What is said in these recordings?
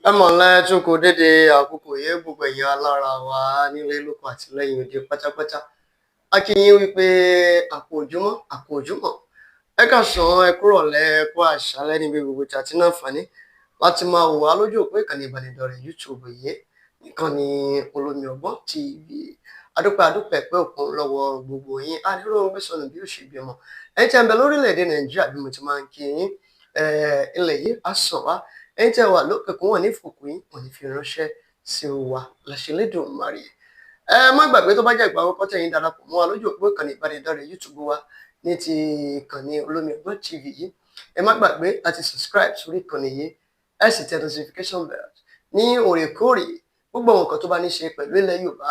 Ẹ mọ̀ ńlẹ́ tún kú dédé àkókò yìí, gbogbo ẹ̀yin alára wa nílé lóko àti lẹ́yìn odi pátápátá. A kí yín wípé àkú ojúmọ́, àkú ojúmọ́. Ẹ káàsán, ẹ kúrọ̀lẹ́, ẹ kú àṣálẹ́ níbi gbogbo tí a ti ní àǹfààní láti máa wò wá lójú òpó ìkànnì ìbánidọ́rẹ̀ẹ́ YouTube yìí, ìkànnì Olómi Ọgbọ́n TV. Adúpẹ́, adúpẹ́ pẹ́ òkun lọ́wọ́ gbogbo yín. A ní róhun gbé sọnù bí ó ṣe bímọ. Ẹ̀yin tí ẹ ń bẹ lórílẹ̀-èdè Nàìjíríà, bí mo ti máa ń kí yín, ilẹ̀ yìí á sàn wá. Ẹ̀yin tí ẹ wà lókè òkun, wọn ní fòkú yín, wọn ní fi ránṣẹ́ sí wa láṣẹ Elédùmarè. Ẹ má gbàgbé, tó bá jẹ́ ìgbà àkọ́kọ́ tẹ̀yin darapọ̀ mọ́ wa lójú òpó ìkànnì ìbánidọ́rẹ̀ẹ́ YouTube wa ní ti ìkànnì Olómi Ọgbọ́n TV yìí, ẹ má gbàgbé láti subscribe sórí ìkànnì yìí, ẹ sì tẹ notification bell ní òrèkóòrè. Gbogbo àwọn nǹkan tó bá ní ṣe pẹ̀lú ilẹ̀ Yorùbá,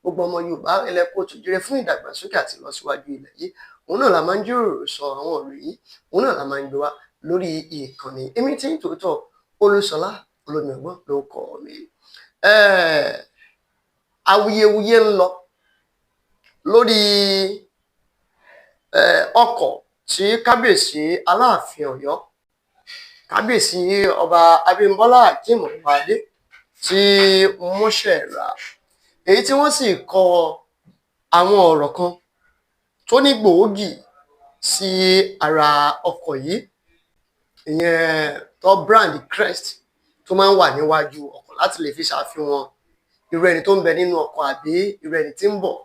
gbogbo ọmọ Yorùbá, ilẹ̀ káàárọ̀ oòjíire, fún ìdàgbàsókè àti ìlọsíwájú ilẹ̀ yìí, òun náà la máa ń jíròrò sọ. Àwọn ọ̀rọ̀ yìí, òun náà la máa ń gbé wá lórí ìkànnì. Èmi tí ń tòótọ́, Olúṣọlá Olómi Ọgbọ́n ló kọ mi. Awuyewuye ń lọ lórí ọkọ̀ tí kábíyèsí Aláàfin Ọ̀yọ́, kábíyèsí Ọba Abímbọ́lá Akeem Ọwọ́adé, tí wọ́n ṣẹ̀ rà, èyí tí wọ́n sì kọ àwọn ọ̀rọ̀ kan tó ní gbòógì sí ara ọkọ̀ yìí, ìyẹn tó brand crest tó máa ń wà níwájú ọkọ̀ láti lè fi ṣàfihàn irú ẹni tó ń bẹ nínú ọkọ̀ àbí irú ẹni tí ń bọ̀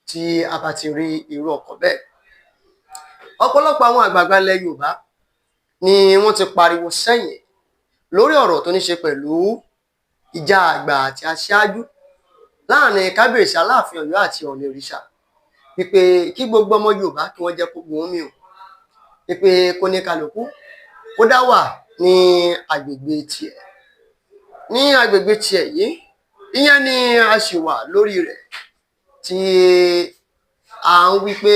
tí a bá ti rí irú ọkọ̀ bẹ́ẹ̀. Ọ̀pọ̀lọpọ̀ àwọn àgbààgbà ilẹ̀ Yorùbá ni wọ́n ti pariwo sẹ́yìn lórí ọ̀rọ̀ tó ní ṣe pẹ̀lú ìjà àgbà àti aṣáájú láàrin kábíyèsí Aláàfin Ọ̀yọ́ àti Ọọ̀ni Òrìṣà, wípé kí gbogbo ọmọ Yorùbá kí wọ́n jẹ́ kó gun omi o, wípé kó ní kálukú kó dá wà ní agbègbè tiẹ̀, ní agbègbè tiẹ̀ yìí. Ìyẹn ni a ṣì wà lórí rẹ̀ tí à ń wí pé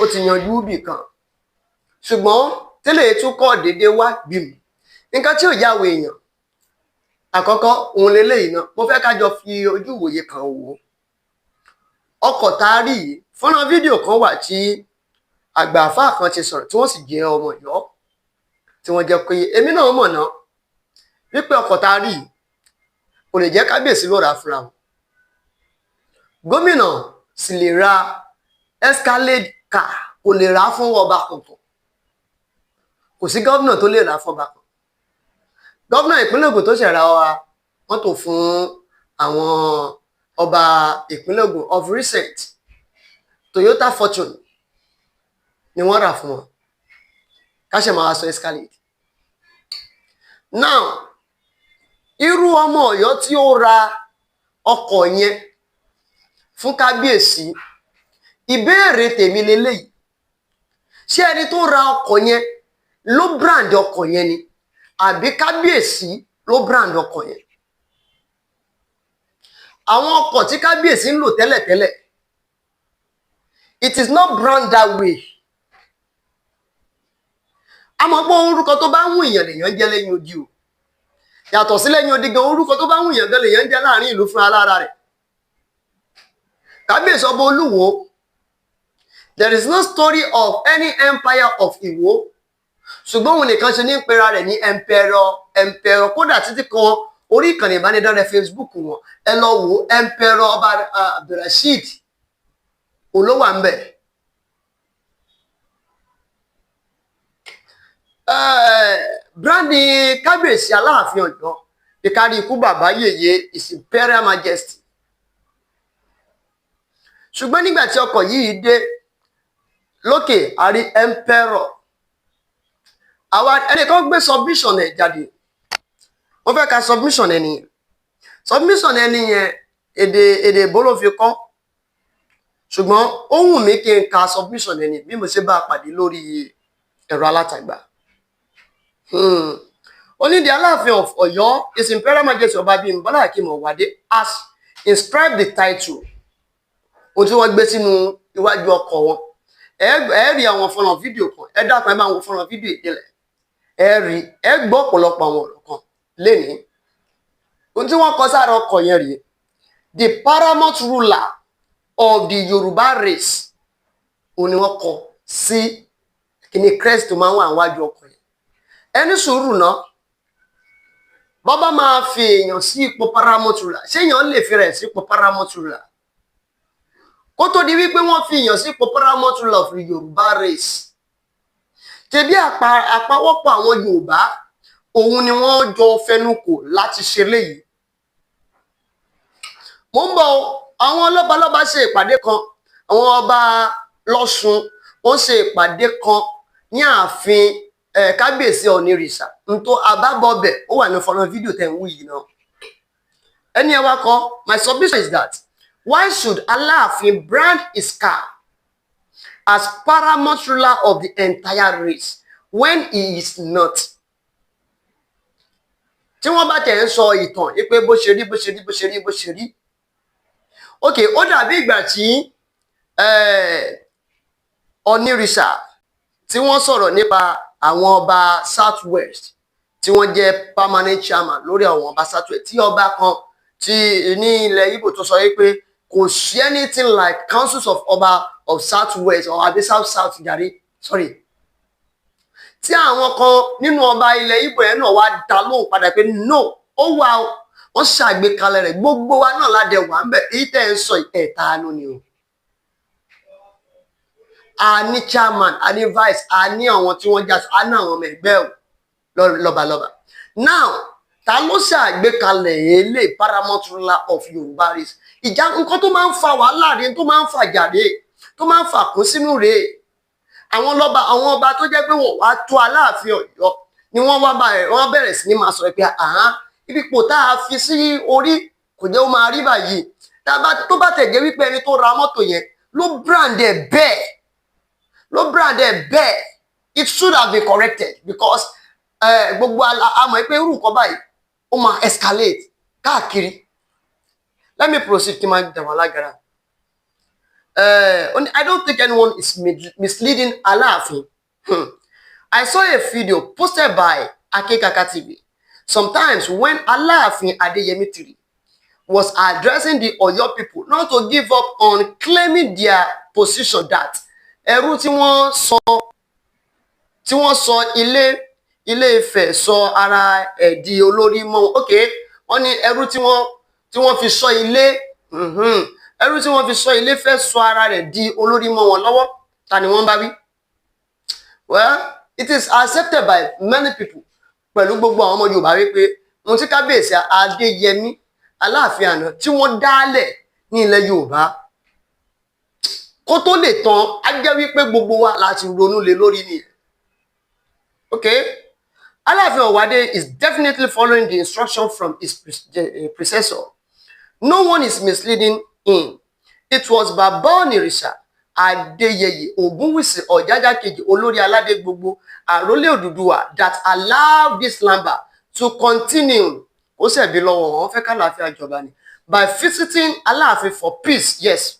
ó ti yanjú bì kan, ṣùgbọ́n tẹ́lẹ̀ tún kọ́ déédéé wá gbìm. Nǹkan tí ò yáwó èèyàn àkọ́kọ́ òun leléyìí náà, mo fẹ́ ká jọ fi ojú ìwòye kan wò ó. Ọkọ̀ tá a rí yìí, fọ́nrán fídíò kan wà tí àgbà àfáà kan ti sọ̀rọ̀, tí wọ́n sì jẹ́ ọmọ Ọ̀yọ́, tí wọ́n jẹ́ pé èmi náà mọ̀ náà wípé ọkọ̀ tá a rí yìí kò lè jẹ́ kábíyèsí ló rà á fúnra wọn. Gómìnà sì lè ra Escalade car, kò lè rà á fún ọba kankan. Kò sí gómìnà tó lè rà á fún ọba kan. Gómìnà ìpínlẹ̀ Ògùn tó ṣẹ̀ ra mọ́tò fún àwọn ọba ìpínlẹ̀ Ògùn of recent, Toyota Fortune ni wọ́n rà fún wọn, ká ṣe máa sọ Escalade. Now, irú ọmọ Ọ̀yọ́ tí ó ra ọkọ̀ yẹn fún kábíyèsí, ìbéèrè tèmi leléyìí: ṣé ẹni tó ra ọkọ̀ yẹn ló brand ọkọ̀ yẹn ni, àbí kábíyèsí ló brand ọkọ̀ yẹn? Àwọn ọkọ̀ tí kábíyèsí ń lò tẹ́lẹ̀tẹ́lẹ̀, it is not brand that way. Àmọ́ pé orúkọ tó bá ń wù èèyàn lèèyàn jẹ́ lẹ́yìn odi o. Yàtọ̀ sí lẹ́yìn odi gan, orúkọ tó bá ń wù èèyàn gan lèèyàn jẹ́ láàrin ìlú fún alára rẹ̀. Kábíyèsí Ọba Olúwo, there is no story of any empire of Ìwó, ṣùgbọ́n òun nìkan ṣe ní pera rẹ̀ ní emperor, emperor. Kódà títí kan orí ìkànnì ìbánidọ́rẹ̀ẹ́ Facebook wọn, ẹ lọ wo, emperor Ọba Abdulrasheed òun ló wà ń bẹ̀. Brand kábíyèsí Aláàfin Ọ̀yọ́, ìkárí ikú bàbá yèyé, His Imperial Majesty. Ṣùgbọ́n nígbà tí ọkọ̀ yìí dé lókè, a rí emperor. Àwa ẹnìkan gbé submission ẹ̀ jáde, wọ́n fẹ́ ka submission ẹni yẹn. Submission ẹni yẹn, èdè èbó ló fi kọ́, ṣùgbọ́n ó wù mí kí n ka submission ẹni bí mo ṣe bá a pàdé lórí ẹ̀rọ alátagbà. Ó ní, "The Aláàfin of Ọ̀yọ́, His Imperial Majesty Ọba Abímbọ́lá Akeem Ọwọ́adé, has inscribed the title." Ohun tí wọ́n gbé sínú iwájú ọkọ̀ wọn, ẹ rí àwọn fọ́nrán fídíò kan. Ẹ dákun, ẹ máa wo fọ́nrán fídíò ìdílẹ̀, ẹ rí, ẹ gbọ́ ọ̀pọ̀lọpọ̀ àwọn ọ̀rọ̀ kan lénìí. Ohun tí wọ́n kọ sára ọkọ̀ yẹn rèé: "The paramount ruler of the Yorùbá race." Òun ni wọ́n kọ sí kíní crest tó máa ń wà níwájú ọkọ̀ yẹn. Ẹ ní sùúrù náà. Bọ́bá máa fi èèyàn sí ipò paramount ruler, ṣé èèyàn lè fi rẹ̀ sí ipò paramount ruler? Kó tó di wípé wọ́n fi èèyàn sí ipò paramount ruler of the Yorùbá race, tẹ̀bí àpawọ́pọ̀ àwọn Yorùbá, òun ni wọ́n jọ fẹnukò láti ṣe léyìí. Mo ń bọ̀. Àwọn lọ́balọ́ba ṣe ìpàdé kan. Àwọn ọba lọ́ṣun, wọ́n ṣe ìpàdé kan ní ààfin kábíyèsí Ọ̀nìrìṣà. Ntó àbábọ̀bẹ̀, ó wà ní fọ́nrán fídíò tẹ̀ ń wú yìí náà. Ẹni ẹ wá kọ, "My submission is that why should Aláàfin brand his car as paramount ruler of the entire race when he is not?" Tí wọ́n bá tẹ̀ ń sọ ìtàn pé bó ṣe rí, bó ṣe rí, bó ṣe rí, bó ṣe rí, ok, ó dàbí ìgbà tí Ọ̀nìrìṣà tí wọ́n sọ̀rọ̀ nípa àwọn ọba South West tí wọ́n jẹ́ permanent chairman lórí àwọn ọba South West, tí ọba kan tí ní ilẹ̀ Ìgbò tó sọ wípé kò sí anything like councils of ọba of South West or àbí South South jàre, sorry, tí àwọn kan nínú ọba ilẹ̀ Ìgbò yẹn náà wá dá lóhùn padà pé no, ó wà, wọ́n ṣàgbékalẹ̀ rẹ̀, gbogbo wa náà ládẹ wà ń bẹ̀. Èyí tẹ́ ń sọ, ẹ̀ta ni o. A ní chairman, a ní vice, a ní àwọn tí wọ́n já, a ní àwọn ọmọ ẹgbẹ́ ò lọ́balọ́ba. Now, ta ló ṣàgbékalẹ̀ èlé paramount ruler of Yorùbá race? Ìjà nǹkan tó máa ń fa wàhálà rèé, tó máa ń fa jàre, tó máa ń fà kún sínú rèé. Àwọn lọ́ba, àwọn ọba tó jẹ́ pé wọ́n wá tó Aláàfin Ọ̀yọ́ ni wọ́n wá bá ẹ̀, wọ́n bẹ̀rẹ̀ sí ní máa sọ pé àhán ipò tá a fi sí orí kò jẹ́ ó máa rí báyìí. Tó bá tẹ̀ jẹ́ wípé ẹni tó ra mọ́tò yẹn ló brand ẹ̀ bẹ́ẹ̀, ló brand ẹ̀ bẹ́ẹ̀, it should have been corrected because gbogbo àmọ́ pé irú nǹkan báyìí, ó máa escalate káàkiri. Let me proceed kí n máa dà wọ́n lágara. I don't think anyone is misleading Aláàfin. I saw a video posted by Akekaka TV. Sometimes when Aláàfin Adeyemi III was addressing the Oyo people not to give up on claiming their position, that ẹrú tí wọ́n sọ ilé Ifẹ̀ sọ ara ẹ̀ di olórí mọ́. Ok, wọ́n ní ẹrú tí wọ́n fi sọ ilé, ẹrú tí wọ́n fi sọ ilé fẹ́ sọ ara rẹ̀ di olórí mọ́ wọn lọ́wọ́. Ta ni wọ́n bá wí? Well, it is accepted by many people, pẹ̀lú gbogbo àwọn ọmọ Yorùbá, wípé ohun tí kábíyèsí Adéyẹmí Aláàfin àná tí wọ́n dálẹ̀ ní ilẹ̀ Yorùbá, kó tó lè tán, á jẹ́ wípé gbogbo wa láti ronú lé lórí nìyẹn. Okay, Aláàfin Ọ̀wádé is definitely following the instruction from his predecessor. No one is misleading him. It was Baba Onírìṣà Adéyẹyè Ògúnwùsì Ọ̀jájá kejì, olórí aládé gbogbo àrólé Odùduwà, that allowed this lamba to continue. Ó ṣẹ̀bi lọ́wọ́ wọn, fẹ́ kálàáfíà jọba ni, by visiting Aláàfin for peace. Yes,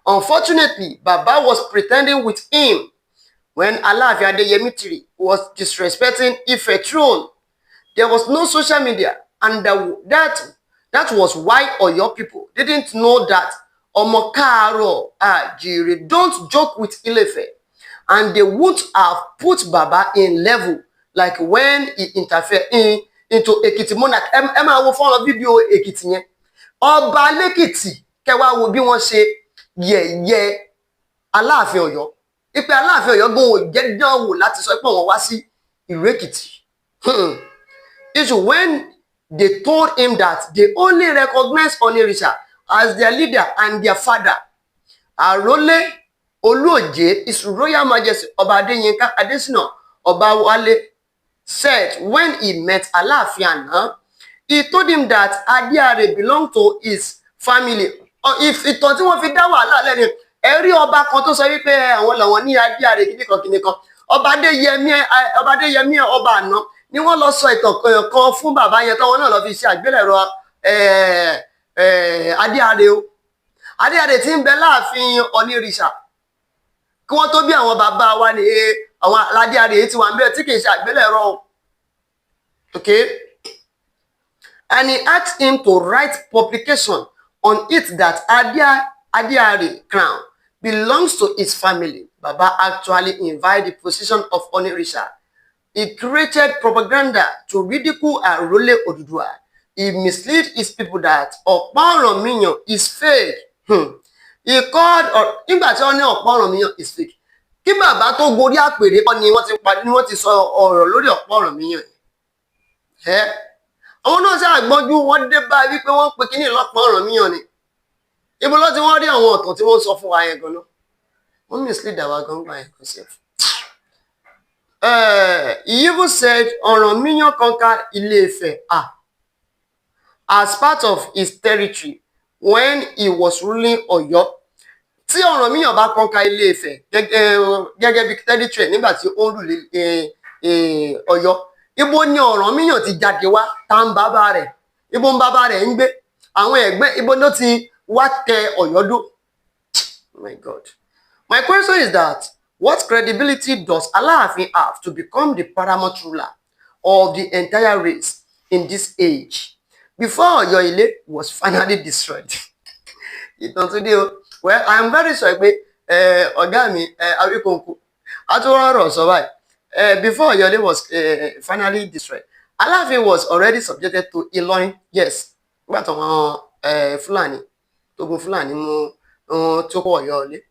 unfortunately, Baba was pretending with him when Aláàfin Adéyẹmí III was disrespecting Ife throne. There was no social media and that was why Oyo people didn't know that ọmọ káàárọ̀ àjíire don't joke with Ile-Ife, and they wouldn't have put Baba in level like when he interfere into Ekiti monarch. Ẹ máa wo fọ́nrán fídíò Èkìtì yẹn, ọba lẹ́kìtì, kẹwàá wo bí wọ́n ṣe yẹ̀yẹ́ Aláàfin Ọ̀yọ́, ipe Aláàfin Ọ̀yọ́ gan ò jẹ́ dánwò láti sọ pé wọ́n wá sí ìlú Èkìtì. Issue when they told him that they only recognize Onírìṣà as their leader and their father. Àrólé Olúòjé, His Royal Majesty Ọba Adéyínká Adésínà Ọbáwálé, said when he met Aláàfin àná, he told him that Adéarè belong to his family. Ìtàn tí wọ́n fi dá wàhálà lẹ́nu, ẹ rí ọba kan tó sọ wípé àwọn làwọn ní Adéarè kìnìkan kìnìkan. Ọba Adéyẹmí, ọba Adéyẹmí, ọba àná ni wọ́n lọ sọ ìtàn kan fún bàbá yẹn, táwọn náà lọ fi ṣe àgbélẹ̀rọ Adéarè o. Adéarè tí ń bẹ láàfin Onírìṣà kí wọ́n tó bí àwọn bàbá wa ní àwọn aládéarè tí wà ń bẹ, tí kì í ṣe àgbélẹ̀rọ o. Okay, and he asked him to write publication on it that Adeare crown belongs to his family. Baba actually invite the position of Onirisha. He created propaganda to ridicule Arole Oduduwa. He misled his people that Ọ̀pá Ọ̀rànmíyàn is fake. He called, nígbà tí wọ́n ní Ọ̀pá Ọ̀rànmíyàn is fake, kí bàbá tó gorí àpèrè kọ́ ni wọ́n ti pa ni wọ́n ti sọ ọ̀rọ̀ lórí Ọ̀pá Ọ̀rànmíyàn ẹ́. Àwọn náà ṣàgbọ́njú wọ́n dé bá wípé wọ́n pe kíní lọ́pọ̀ Ọ̀rànmíyàn ni. Ibo ló ti wọ́n rí àwọn ọ̀tàn tí wọ́n sọ fún wa yẹn gan-an? Wọ́n mislead àwa gan gbà yẹn kan sef. He even said Ọ̀rànmíyàn conquered Ilé-Ifẹ̀ as part of his territory when he was ruling Ọ̀yọ́. Tí Ọ̀rànmíyàn bá conquer Ilé-Ifẹ̀ gẹ́gẹ́ bí territory nígbà tí ó ń rule Ọ̀yọ́, ibo ni Ọ̀rànmíyàn ti jáde wá? Tá ń bàbá rẹ̀? Ibo ń bàbá rẹ̀ ń gbé? Àwọn ẹ̀gbẹ́ ibo ló ti wá tẹ Ọ̀yọ́ dó? My God. My question is that what credibility does Aláàfin have to become the paramount ruler of the entire race in this age before Ọ̀yọ́ Ilé was finally destroyed? Ìtàn tó dé o. Well, I am very sorry pé ọ̀gá mi Awíkonko atúrọ̀rọ̀ sọ báyìí, before Ọ̀yọ́ Ilé was finally destroyed, Aláàfin was already subjected to Ìlọrin. Yes, nígbà tó wọn Fúlàní tógun Fúlàní mú tó kó Ọ̀yọ́ Ilé,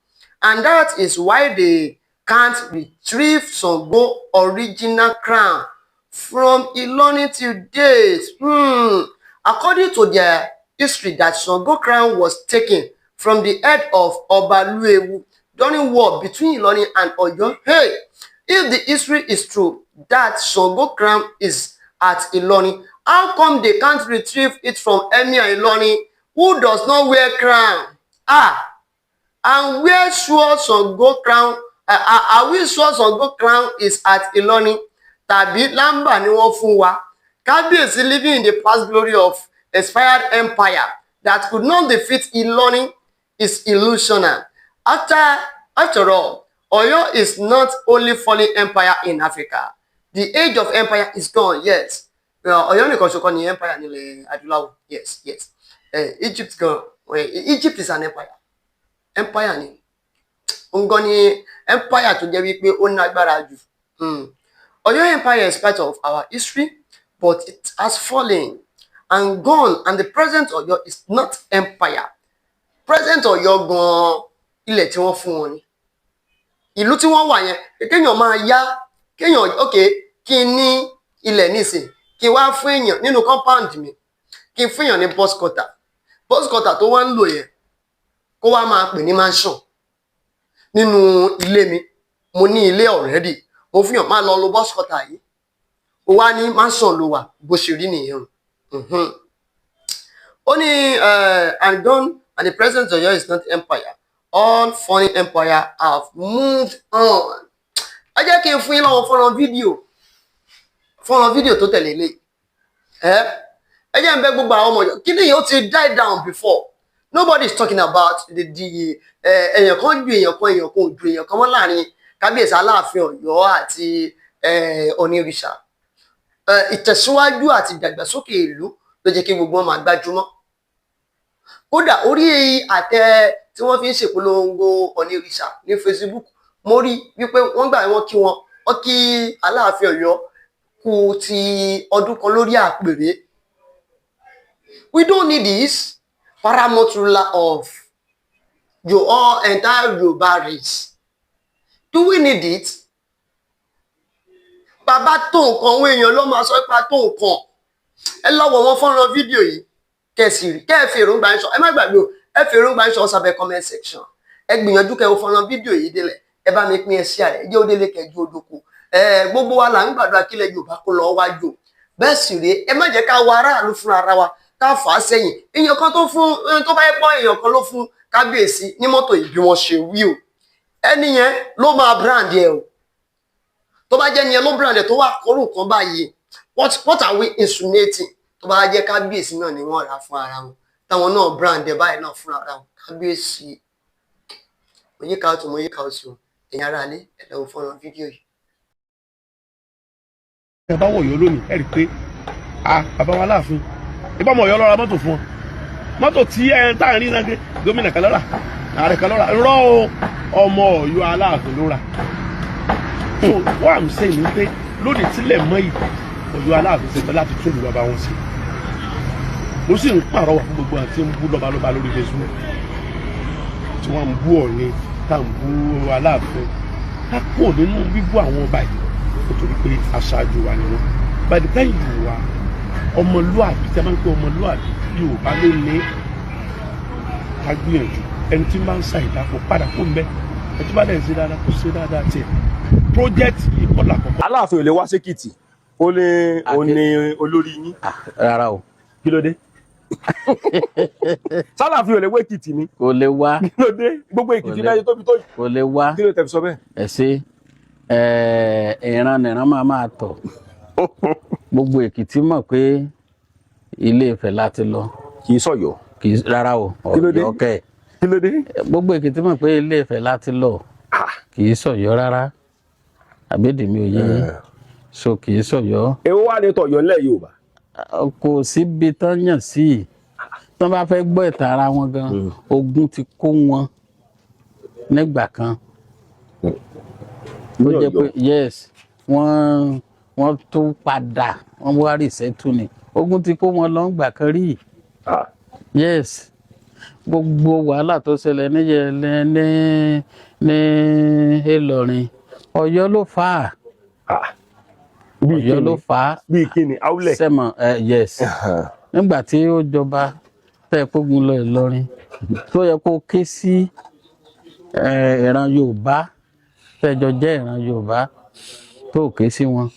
and that is why they can't retrieve Ṣàngó original crown from Ìlọrin till date. According to their history, that Ṣàngó crown was taken from the head of Ọbalúewu during war between Ìlọrin and Ọ̀yọ́. Hey, if the history is true that Ṣàngó crown is at Ìlọrin, how come they can't retrieve it from Emir Ìlọrin, who does not wear crown? Ah, and where sure Ṣàngó crown, are we sure Ṣàngó crown is at Ìlọrin, tàbí lámbà ni wọ́n fún wa? Kábíyèsí living in the past glory of expired empire that could not defeat Ìlọrin is illusional. After all, Oyo is not only fallen empire in Africa. The age of empire is gone, yes. Ọ̀yọ́ nìkan ṣoṣo ni empire nílẹ̀ adúláwọ̀. Yes. Egypt gan, Egypt is an empire. Empire ni. Ngan ni empire tó jẹ́ wípé ó nágbára jù. Ọ̀yọ́ empire is part of our history, but it has fallen and gone, and the present Ọ̀yọ́ is not empire. Present Ọ̀yọ́ gan, ilẹ̀ tí wọ́n fún wọn ni. Ìlú tí wọ́n wà yẹn, kéèyàn máa yá, kéèyàn, ok, kí n ní ilẹ̀ nísìn, kí n wá fún èèyàn nínú compound mi, kí n fún èèyàn ní boys quarter. Boys quarter tó wá ń lò yẹn, kó wá máa pè ní mansion nínú ilé mi. Mo ní ilé already, mo fún yàn máa lọ lo boys quarter yìí, ó wá ní mansion ló wà. Bó ṣe rí nìyẹn o. Ó ní and gone, and the present Ọ̀yọ́ is not empire. All foreign empire have moved on. Ẹ jẹ́ kí n fún yín lọ́wọ́ fọ́nrán fídíò tó tẹ̀lé lé. Ẹ jẹ́ n bẹ̀ gbogbo àwọn ọmọ Ọ̀yọ́. Kí ni ó ti die down before? Nobody is talking about the èèyàn kan ju èèyàn kan, èèyàn kan ò ju èèyàn kan mọ́ láàrin Kábíyèsí Aláàfin Ọ̀yọ́ àti Onírìṣà. Ìtẹ̀síwájú àti ìdàgbàsókè ìlú ló jẹ́ kí gbogbo wọn máa gbájúmọ́. Kódà orí àtẹ tí wọ́n fi ń ṣèpolongo Onírìṣà ní Facebook, mo rí wípé wọ́n gbà wọ́n kí wọn, wọ́n kí Aláàfin Ọ̀yọ́ kú ti ọdún kan lórí àpèrè. We don't need this paramount ruler of your all entire Yorùbá race. Do we need it? Bàbá tó nǹkan, àwọn èèyàn ló máa sọ pé tó nǹkan. Ẹ lọ́wọ́ wọn fọ́nrán fídíò yìí, kẹsì rí kẹ́ ẹ fi èròǹgbà ń sọ. Ẹ má gbàgbé o, ẹ fi èròǹgbà ń sọ sábẹ́ comment section. Ẹ gbìyànjú kẹ́ wo fọ́nrán fídíò yìí délẹ̀. Ẹ bá mi pín ẹ sí àrẹ, ẹ jẹ́ ó délé kẹjú odoko. Ẹ gbogbo wa là ń gbàdúrà kílẹ̀ Yorùbá kó lọ wájú. Bẹ́ẹ̀ sì rèé, ẹ má jẹ́ ká wọ aráàlú fúnra ara wa ká fà á sẹ́yìn. Èèyàn kan tó fún tó bá yẹ pọ́, èèyàn kan ló fún kábíyèsí ní mọ́tò yìí bí wọ́n ṣe wí o, ẹni yẹn ló máa brand ẹ o. Tó bá jẹ́ ẹni yẹn ló brand ẹ tó wà kọ́rù nǹkan báyìí, what are we insinuating? Tó bá jẹ́ kábíyèsí náà ni wọ́n rà fún ara wọn, táwọn náà brand ẹ báyìí náà fún ara wọn, kábíyèsí, mo yíká ọtún, mo yíká ọtún. Ẹ̀yin aráalé, ẹ lọ wo fọ́nrán fídíò yìí. Ẹ bá wọ̀ Ọ̀yọ́ lónìí, ẹ rí i pé a bàbá wa láàfin ìbá ọmọ Ọ̀yọ́ ló ra mọ́tò fún ọ. Mọ́tò tí ẹ tá à ń rí náà gé gómìnà kan lọ́ra, ààrẹ kan lọ́ra rọ́ o, ọmọ Ọ̀yọ́ Aláàfin ló rà. So what I'm saying ni pé Lónìí tílẹ̀ mọ́ yìí, Ọ̀yọ́ Aláàfin ṣetán láti tún ìlú bàbá wọn sí. Mo sì ń pàrọwà fún gbogbo àti ń bú lọ́balọ́ba lórí Facebook, tí wọ́n ń bú Ọọ̀ni, tá ń bú Aláàfin, ká kúrò nínú bíbú àwọn ọba yìí, nítorí pé aṣáájú wa ni wọ́n. By the time you are ọmọlúàbí, tí a máa ń pè ọmọlúàbí, Yorùbá ló ní ká gbìyànjú. Ẹni tí máa ń sa ìdáko padà kó mbẹ, ẹni tí bá dẹ̀ ń ṣe dáadáa, kó ṣe dáadáa tiẹ̀. Project yìí kọ́ lákọ̀ọ́kọ́. Aláàfin ò lè wá sékìtì, ó ní ó ní olórí yín. Rárá o. Kí ló dé? Sálàáfin ò lè wé Èkìtì ni? Kò lè wá. Kí ló dé? Gbogbo Èkìtì Kò lè. náà yẹ tóbi tó yìí. Kò lè wá. Kí ló tẹ̀ fi sọ bẹ́ẹ̀? Ẹ ṣe ìran nìran máa máa tọ̀. Gbogbo Èkìtì mọ̀ pé Ilé Ifẹ̀ láti lọ. Kì í sọ̀yọ́. Kì í rárá o. Kí ló dé? Ọ̀yọ́ kẹ̀. Kí ló dé? Gbogbo Èkìtì mọ̀ pé Ilé Ifẹ̀ láti lọ, kì í sọ̀yọ́ rárá. Àbídì mi ò yé yín? So kì í sọ̀yọ́. Èwo wà ní tọ̀yọ́ ńlẹ̀ Yorùbá? Kò síbi tán yàn sí i. Tán bá fẹ́ gbọ́ ìtàn ara wọn gan, ogun ti kó wọn nígbà kan ló Ní jẹ́ pé Ọ̀yọ́? Yes, wọ́n tó padà, wọ́n wá resettle ni. Ogun ti kó wọn lọ ńgbà kan rí. Yes, gbogbo wàhálà tó ṣẹlẹ̀ níyẹ ní Ìlọrin, Ọ̀yọ́ ló fà á. Bíi Ọ̀yọ́ ló kíni? fà á. Bíi kíni áwùlẹ̀? Sẹ́mọ̀ ẹ, yes, nígbà tí ó jọba tẹ́ ẹ kógun lọ Ìlọrin, tó yẹ kó ké sí ìran Yorùbá tẹ́jọ jẹ́ ìran Yorùbá, tó ké sí wọn,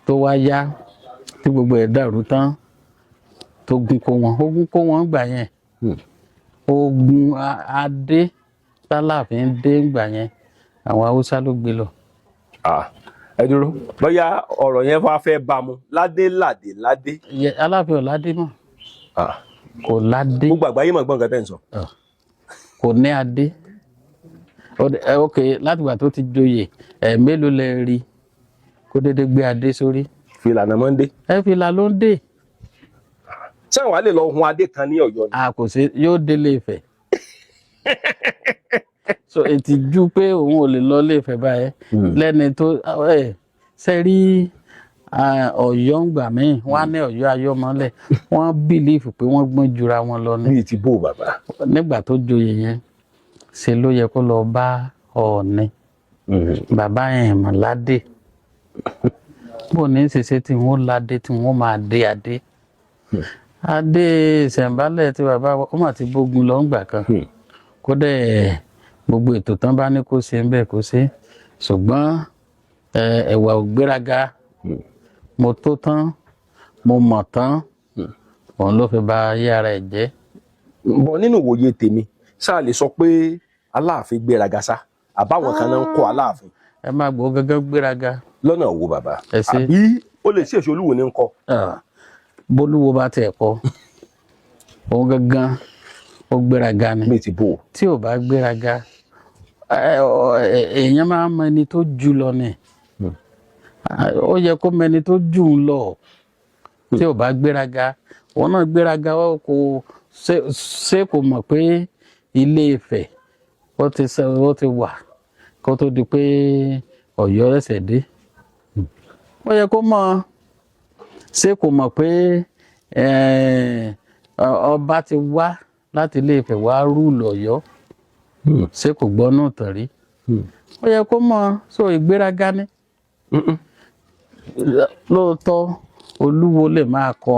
tó wá yá tí gbogbo ẹ̀ dàrú tán, tó gun kó wọn, ogun kó wọn gbà yẹn. Ogun adé tálàfin dé gbà yẹn, àwọn Haúsá ló gbé lọ. Ah, ẹ dúró, bóyá ọ̀rọ̀ yẹn wá fẹ́ bá mu ládé ládé ládé. Aláàfin ò ládé mọ́. Kò ládé. Gbogbo àgbáyé mọ̀ gbọ́n nǹkan tẹ́ ń sọ. Kò ní adé. Ok, látìgbà tó ti joyè ẹ, mélòó lẹ rí kó dédé gbé adé sórí? Fìlà náà máa ń dé. Ẹ fìlà ló ń dé. Ṣé àwọn á lè lọ hun adé kan ní Ọ̀yọ́ ni? A kò sí, yóò délé Ifẹ̀. So ìtìjú pé òun ò lè lọ ilé Ifẹ̀ báyẹn lẹ́ni tó ẹ ṣe rí Ọ̀yọ́ ń gbà míì, wọ́n á ní Ọ̀yọ́ ayọ́mọ́lẹ̀. Wọ́n believe pé wọ́n gbọ́n jura wọn lọ ní. Bíi ti bó, bàbá? Nígbà tó joyè yẹn, ṣe ló yẹ kó lọ bá Ọọ̀ni, bàbá yẹn mọ̀ ládé bó ní ṣẹṣẹ tí wọ́n ládé, tí wọ́n máa dé adé, adé ìṣẹ̀ǹbálẹ̀ tí bàbá wa, ó mà ti bógun lọ ńgbà kan. Kódà gbogbo ètò tán bá ní kó ṣe ń bẹ̀ kó ṣe, ṣùgbọ́n ẹ̀wà ògbéraga, mo tó tán, mo mọ̀ tán, òun ló fi ba ayé ara ẹ̀ jẹ́. Bọ̀ nínú ìwòye tèmi, ṣáà lè sọ pé Aláàfin gbéraga sá, àbáwọn kan náà ń kọ́ Aláàfin? Ẹ má gbọ́ gángan gbéraga. Lọ́nà wo, bàbá? Ẹ ṣé. Àbí ó lè ṣèṣe Olúwo ní ń kọ́? Ah, bólúwo bá tiẹ̀ kọ́, òun gangan ó gbéraga ni. Bíi ti bò? Tí ò bá gbéraga, èèyàn máa ń mọ ẹni tó jù lọ ni. Ah, ó yẹ kó mọ ẹni tó jù ú lọ. Tí ò bá gbéraga, òun náà gbéraga. Ó kò ṣe kò mọ̀ pé Ilé Ifẹ̀ ó ti wà kó tó di pé Ọ̀yọ́ ẹsẹ̀ dé. Ó yẹ kó mọ̀. Ṣé kò mọ̀ pé ọba ti wá láti Ilé Ifẹ̀ wá rule Ọ̀yọ́? Ṣé kò gbọ́ náà tàn rí? Ó yẹ kó mọ̀. So ìgbéraga ni lóòótọ́. Olúwo lè máa kọ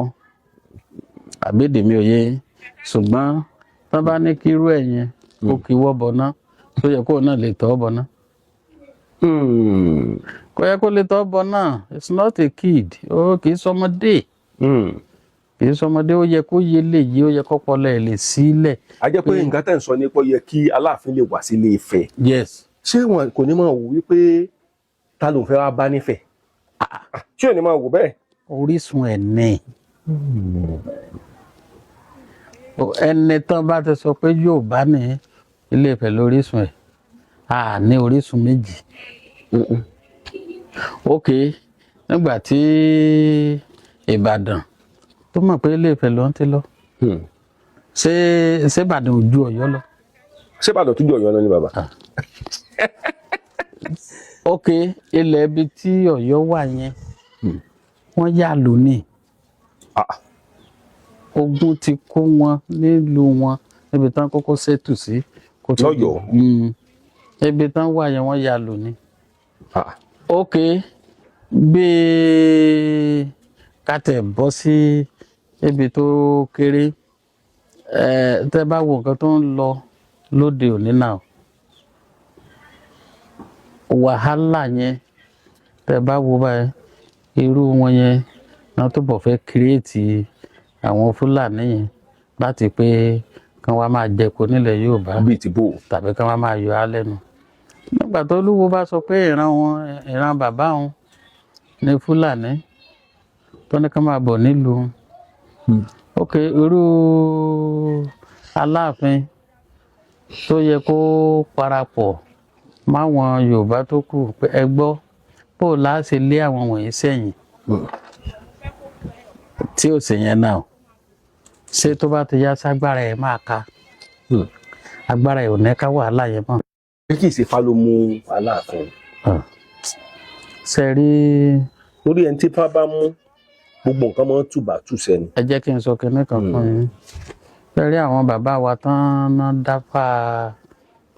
àbídèmí òye, ṣùgbọ́n tán bá ní kírú ẹ̀ yẹn kó kí wọ́ bọ̀ná, tó yẹ kó náà lè tọ́ bọ̀ná, kò yẹ kó lè tọ́ bọ̀ná. It's not a kid. Ó kì í sọmọdé, kì í sọmọdé. Ó yẹ kó yé lè yé, ó yẹ kọ́pọlọ ẹ̀ lè sílẹ̀. A jẹ́ pé nǹkan tẹ̀ ń sọ ni pé ó yẹ kí Aláàfin lè wá sílé Ifẹ̀. Yes. Ṣé wọn kò ní máa wò wípé ta ló ń fẹ́ wá bá nífẹ̀ẹ́? Ṣé ò ní máa wò bẹ́ẹ̀? Orísun ẹ̀ ní. Ẹni tán bá ti sọ pé yóò bá ní Ilé Ifẹ̀ lórísun ẹ̀, a ní orísun méjì. Ok, nígbà tí Ìbàdàn tó mọ̀ pé Ilé Ifẹ̀ ló ń ti lọ, ṣé Ìbàdàn ò ju Ọ̀yọ́ lọ? Ṣé Ìbàdàn tún ju Ọ̀yọ́ lọ ní, bàbá? Ok, ilẹ̀ ibi tí Ọ̀yọ́ wà yẹn, wọ́n yà lónìí. Ah. Ogun ti kó wọn nílùú wọn níbi tán kọ́kọ́ ṣètù sí kó tó di- Lọ́yọ̀ọ́? Ibi tán wà yẹn, wọ́n yà lónìí. Ah. Ok, bí ká tẹ̀ bọ́ sí ibi tó kéré ẹ, tẹ́ bá wo nǹkan tó ń lọ lóde òní náà, wàhálà yẹn, tẹ́ bá wo báyìí, irú wọn yẹn náà tó bọ̀ fẹ́ create àwọn Fúlàní yẹn láti pé kán wá máa jẹko nílẹ̀ Yorùbá. Bíi ti bò? Tàbí kán wá máa yọ á lẹ́nu nígbà tó Olúwo bá sọ pé ìran wọn, ìran bàbá òun ní Fúlàní tó ní ká máa bọ̀ nílùú. Ok, irú Aláàfin tó yẹ kó parapọ̀ máwọn Yorùbá tó kù pé ẹ gbọ́, bó o láá ṣe lé àwọn wọ̀nyí sẹ́yìn tí ò sì yẹn náà, ṣé tó bá ti yá ságbára ẹ̀ máa ka, agbára ẹ̀ ò ní ká wàhálà yẹn mọ́. Pé kì í ṣe Ifá ló mú Aláàfin? Ah. Ṣe rí. Lórí ẹni tí Ifá bá mú, gbogbo nǹkan máa ń tùbà tùsẹ ni. Ẹ jẹ́ kí n sọ kinní kan fún yín. Ṣe rí àwọn bàbá wa tán ná dáfà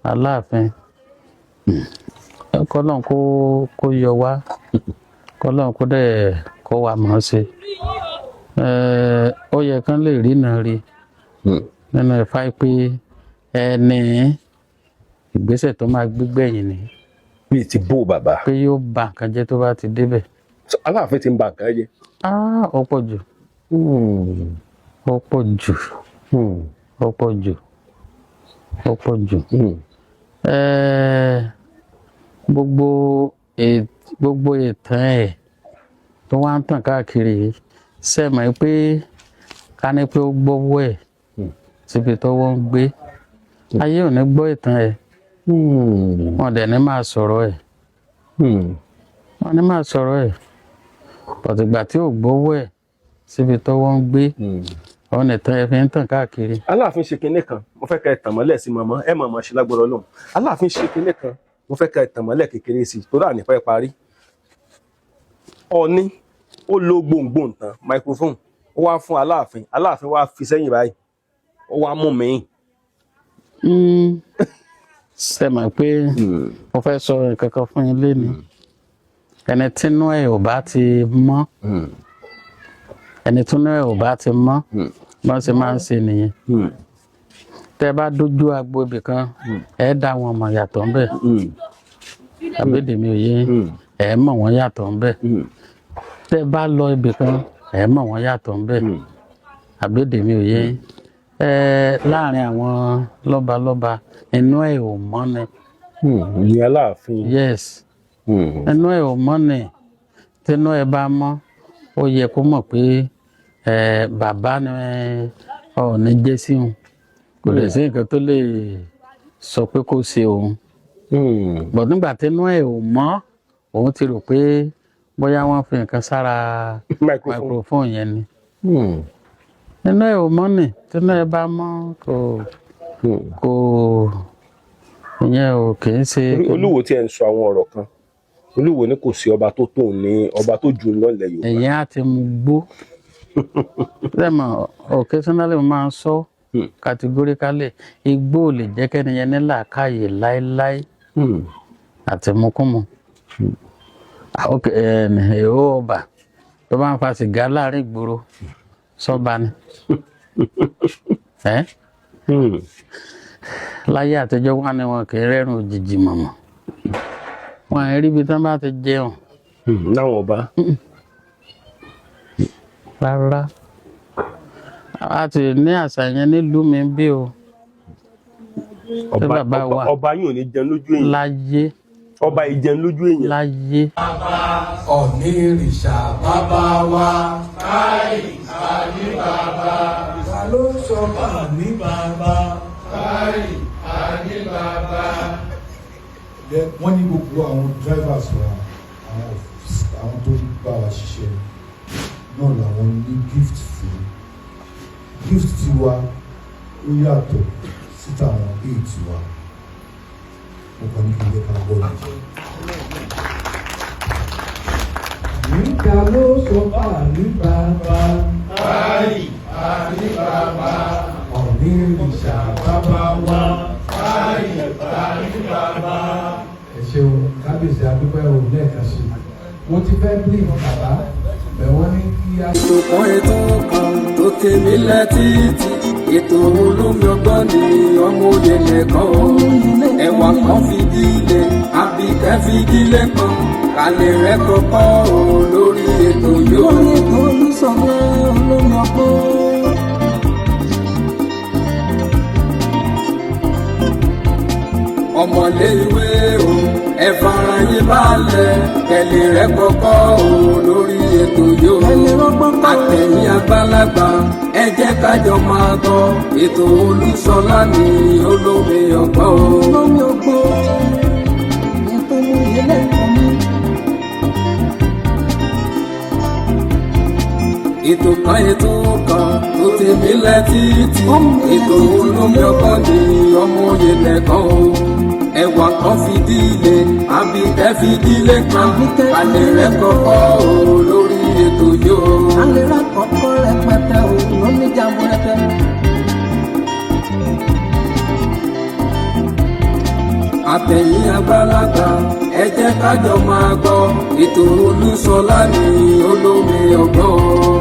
Aláàfin, kọ́lọ́n kó yọ wá, kọ́lọ́n kó dẹ̀ kó wa mọ̀ ọ́n ṣe. Ó yẹ kán lè rí náà rí nínú Ifá pé ẹni ìgbésẹ̀ tó máa gbé gbẹ̀yìn ni. Bíi ti bó, bàbá? Pé yóò ba nǹkan jẹ́ tó bá ti débẹ̀. So, Aláàfin ti ń ba nǹkan jẹ́? Ah, ó pọ̀ jù, ó pọ̀ jù, ó pọ̀ jù, ó pọ̀ jù. Gbogbo ìtàn ẹ̀ tó wá ń tàn káàkiri yìí, ṣe mọ̀ pé ká ní pé ó gbọ́wọ́ ẹ̀ síbi tọ́wọ́ ń gbé, ayé ò ní gbọ́ ìtàn ẹ̀, wọn dẹ̀ ní máa sọ̀rọ̀ ẹ̀, wọn ní máa sọ̀rọ̀ ẹ̀. Pọ̀tùgbà tí ò gbọ́wọ́ ẹ̀ síbi tọ́wọ́ ń gbé, ọ̀nà ìtàn ẹ̀ fi ń tàn káàkiri. Aláàfin ṣe kinní kan, mo fẹ́ kẹ́ ẹ tàn mọ́lẹ̀ sí màmá ẹ, màmá ṣe lágbọ́dọ̀ lọ́hùn. Aláàfin ṣe kinní kan, mo fẹ́ kẹ́ ẹ tàn mọ́lẹ̀ kékeré sí i torí ànífẹ́ parí. Ọ̀ní ó lo gbòǹgbò tán microphone, ó wá fún Aláàfin, Aláàfin wá fi sẹ́yìn báyìí, ó wá mú mi. Ṣe mọ̀ pé mo fẹ́ sọ nǹkan kan fún yín léni? Ẹni tínú ẹ̀ ò bá ti mọ́, ẹni tínú ẹ̀ ò bá ti mọ́, bọ́n ṣe máa ń ṣe nìyẹn. Tẹ́ bá dójú agbo ibì kan, ẹ dá wọn mọ̀ yàtọ̀ ńbẹ̀. Àbédè mi ò yé yín? Ẹ mọ̀ wọ́n yàtọ̀ ńbẹ̀. Tẹ́ bá lọ ibì kan, ẹ mọ̀ wọ́n yàtọ̀ ńbẹ̀. Àbédè mi ò yé yín? Ẹ láàrin àwọn lọ́balọ́ba, inú ẹ̀ ò mọ́ ni. Ní Aláàfin? Yes, inú ẹ̀ ò mọ́ ni. Tínú ẹ̀ bá mọ́, ó yẹ kó mọ̀ pé ẹ bàbá ni Ọọ̀ni jẹ́ sí òun, kò lè sí nǹkan tó lè sọ pé kó ṣe òun. Bọ̀ nígbà tínú ẹ̀ ò mọ́, òun ti rò pé bóyá wọ́n fi nǹkan sára microphone. Microphone yẹn ni. Inú ẹ̀ ò mọ́ ni. Tínú ẹ̀ bá mọ́, kò ìyẹn ò kì í ṣe. Olúwo tí ẹ ń sọ àwọn ọ̀rọ̀ kan, Olúwo ní kò sí ọba tó tóun ní ọba tó jù lọ ilẹ̀ Yorùbá. Ẹ̀yìn á ti mú gbó lẹ́mọ̀. Occasionally mo máa ń sọ categorically, igbó ò lè jẹ́ kẹ́ni yẹn ní làákàyè láéláé àti mukúmu. Ok, èrò ọba tó bá ń fa sìgá láàrin ìgboro, sọ́ba ni ẹ́. Láyé àtijọ́ wà ní wọn kì í rẹ́rùn òjijì mọ̀mọ́, wọn àìrí ibi tí wọ́n bá ti jẹun. Láwọn ọba. Rárá, a ti ní àṣà yẹn nílùú mi bí o. Ọba bàbá wa. Ọba yìí ò ní jẹun lójú èèyàn. Láyé. Ọba yìí jẹun lójú èèyàn. Láyé. Ọ̀nìrìṣà bàbá wa. Káì àní bàbá. Ta ló sọ bá ní bàbá? Káì àní bàbá. Then wọ́n ní gbogbo àwọn drivers wa, àwọn tó ń bá wa ṣiṣẹ́ náà làwọn ní gift fún. Gift tiwa ó yàtọ̀ sí tàwọn eight wa. Mo kàn ní kí n jẹ́ ká gbọ́ ni. Níta ló sọ bá ní bàbá. Káì àní bàbá. Ọ̀ní ìrìṣà bàbá wa. Káì àní bàbá. Ẹ ṣeun, kábíyèsí, adúpẹ́ o lẹ́ẹ̀kan sí i. Mo ti fẹ́ bí bàbá bẹ̀ wọ́n ní kí á. Ètò kan, ètò kan tó tèmi lẹ́tìtì, ètò olómi ọgbọ́n ni ọmọ òye lẹ́kọ̀ọ́ ẹ̀wà kan fìdílé àbíkẹ́ fìdílé kan kálẹ̀ rẹ̀ kọ́kọ́ o lórí ètò yóò. Lórí ètò Olúṣọlá olómi ọgbọ́n. Ọmọlé ìwé o, ẹ fara yín balẹ̀ kẹlẹ̀ rẹ̀ kọ́kọ́ o lórí ètò yóò. Kẹ́lẹ́ rọ́gbọ́n kọ́. Àtẹ̀yìn àgbàlagbà, ẹ jẹ́ kájọ máa gbọ́ ètò Olúṣọlá ní olómi ọgbọ́n o. Olómi ọgbọ́n ètò olóye lẹ́kọ̀ọ́ mi. Ètò kan, ètò kan tó ti mílẹ̀ títì, ètò olómi ọgbọ́n ní ọmọ òye lẹ́kọ̀ọ́ o, ẹwà kan fìdílé àbíkẹ́ fìdílé kan alẹ́ rẹ̀ kọ́kọ́ o lórí ètò yóò. Alẹ́ rà kọ́kọ́ rẹpẹtẹ o lóní jàmbúrẹ́tẹ. Àtẹ̀yìn àgbàlagbà, ẹ jẹ́ kájọ máa gbọ́ ètò Olúṣọlá ní olómi ọgbọ́n.